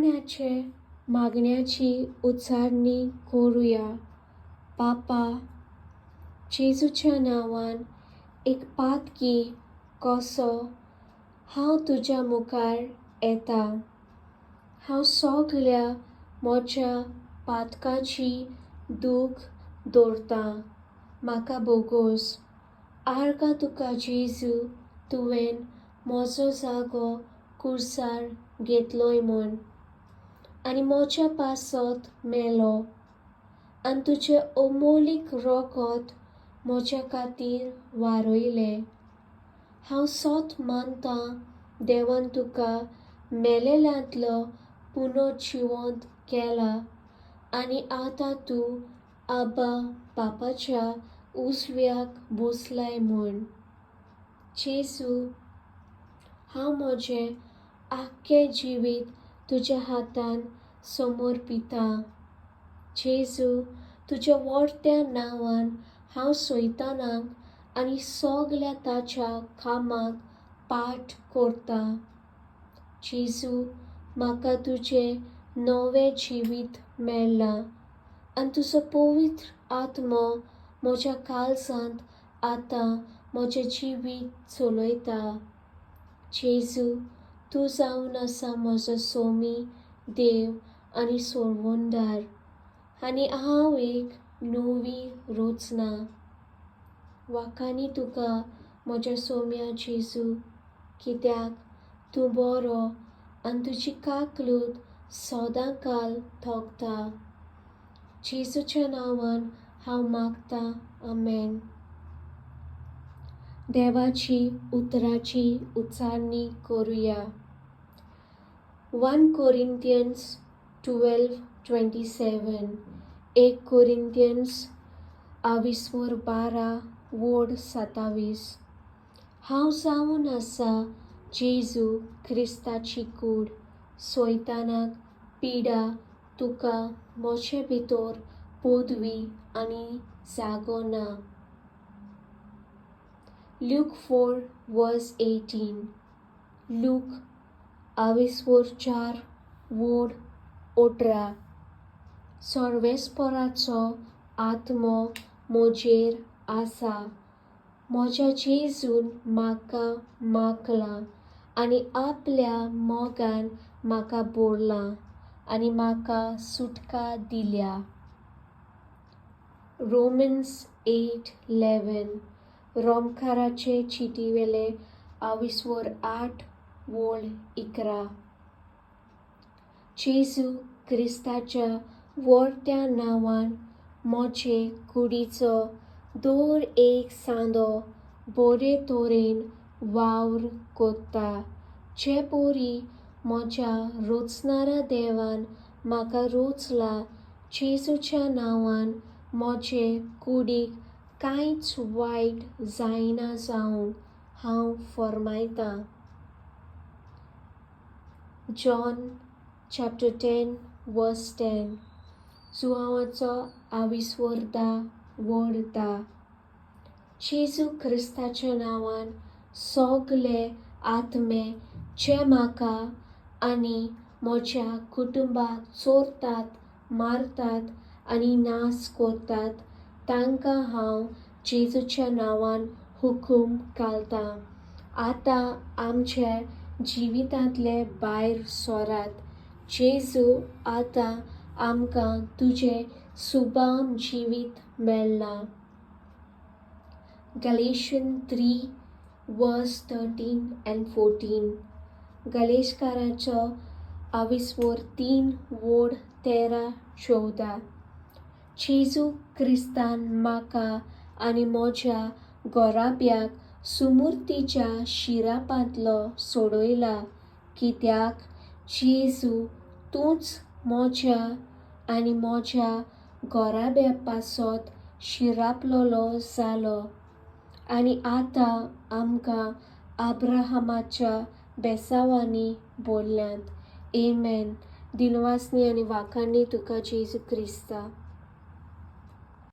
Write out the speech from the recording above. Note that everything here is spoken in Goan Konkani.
सोरपणाचे मागण्याची उच्चारणी करुया. पापा, जेजूच्या नांवान एक पातकी कसो हांव तुज्या मुखार येता. हांव सगल्या म्हज्या पातकाची दूख दवरतां. म्हाका बोगोस. आर्गां तुका जेजू, तुवें म्हजो जागो कुर्सार घेतलोय म्हूण आनी म्हज्या पासत मेलो आनी तुजें अमोलीक रोगत म्हज्या खातीर वारयलें. हांव सोत मानतां देवान तुका मेलेल्यांतलो पुनर्जिवंत केला आनी आतां तूं आबा बापाच्या उजव्याक बसलाय म्हूण. जेजू, हांव म्हजें आख्खें जिवीत तुज्या हातान समर्पितां. जेजू, तुज्या व्हडत्या नांवान हांव सैतानाक आनी सगल्या ताच्या कामाक पाठ करतां. जेजू, म्हाका तुजें नवें जिवीत मेळ्ळां आनी तुजो पवित्र आत्मो म्हज्या काळजांत आतां म्हजें जिवीत चलयता. जेजू, तूं जावन आसा म्हजो सोमी देव आनी सोडवणदार आनी हांव एक नवी रचना. वाखाणी तुका म्हज्या सोम्या जेजू, कित्याक तूं बरो आनी तुजी काकलूत सदां काल थोकता. जेजूच्या नांवान हांव मागतां. आमेन. देवाची उतराची उच्चारणी करुया. 1 Corinthians 12:27, 1 Corinthians आविस्वर 12 वोड 27. हांव जावन आसा जेजू क्रिस्ताची कूड. सैतानाक पिडा तुका म्हजे भितर पदवी आनी जागो ना. Luke 4 verse 18, look आविस्वर 4 वोड 18. सर्वेस्पराचो आत्मो म्हजेर आसा. म्हज्या जेजून म्हाका मागलां आनी आपल्या मोगान म्हाका भरलां आनी म्हाका सुटका दिल्या. रोमन्स 8:11, रोमकाराचे चिटीवेले आविस्वर 8 वोळ 11. जेजू क्रिस्ताच्या व्हडत्या नांवान म्हजे कुडीचो दर एक सांदो बरे तरेन वावर कोत्ता, जे परी म्हज्या रचणारा देवान म्हाका रचला. जेजूच्या नांवान म्हजे कुडीक कांयच वायट जायना जावंक हांव फर्मायतां. John chapter 10 verse 10, जुआंवाचो आविस्वर 10 वड 10. जेजू क्रिस्ताच्या नांवान सगले आत्मे जे म्हाका आनी म्हज्या कुटुंबाक चोरतात, मारतात आनी नाश करतात, तांकां हांव जेजूच्या नांवान हुकूम घालतां, आतां आमच्या जिवितांतले भायर सरात. जेजू, आतां आमकां तुजें सुबाम जिवीत मेळ्ळां. Galatians 3 verse 13 and 14, गलेशकाराचो आविस्वर 3 वोड 13 14. जेजू क्रिस्तान म्हाका आनी म्हज्या घराब्याक सुमुर्तीच्या शिरापांतलो सोडयला, कित्याक जेजू तूंच म्हज्या आनी म्हज्या घराब्या पासत शिरापलोलो जालो आनी आतां आमकां अब्राहमाच्या बेसावांनी बोल्ल्यांत. एमेन. दिनवासनी आनी वाखाणी तुका जेजू क्रिस्ता.